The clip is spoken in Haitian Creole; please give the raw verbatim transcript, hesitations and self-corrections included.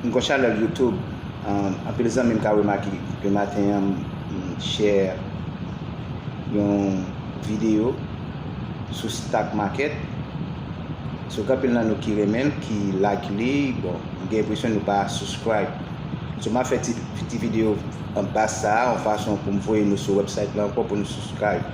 M gon chanèl YouTube. Um, anpil zanmi m ka remake le maten an, m share yon videyo sou stock market. So, gen anpil nan nou ki renmen l, ki like li, bon, m gen enpresyon nou pa subscribe. So, m ap fè ti, ti videyo anba sa a, yon fason pou m voye nou sou website la ankò pou nou subscribe.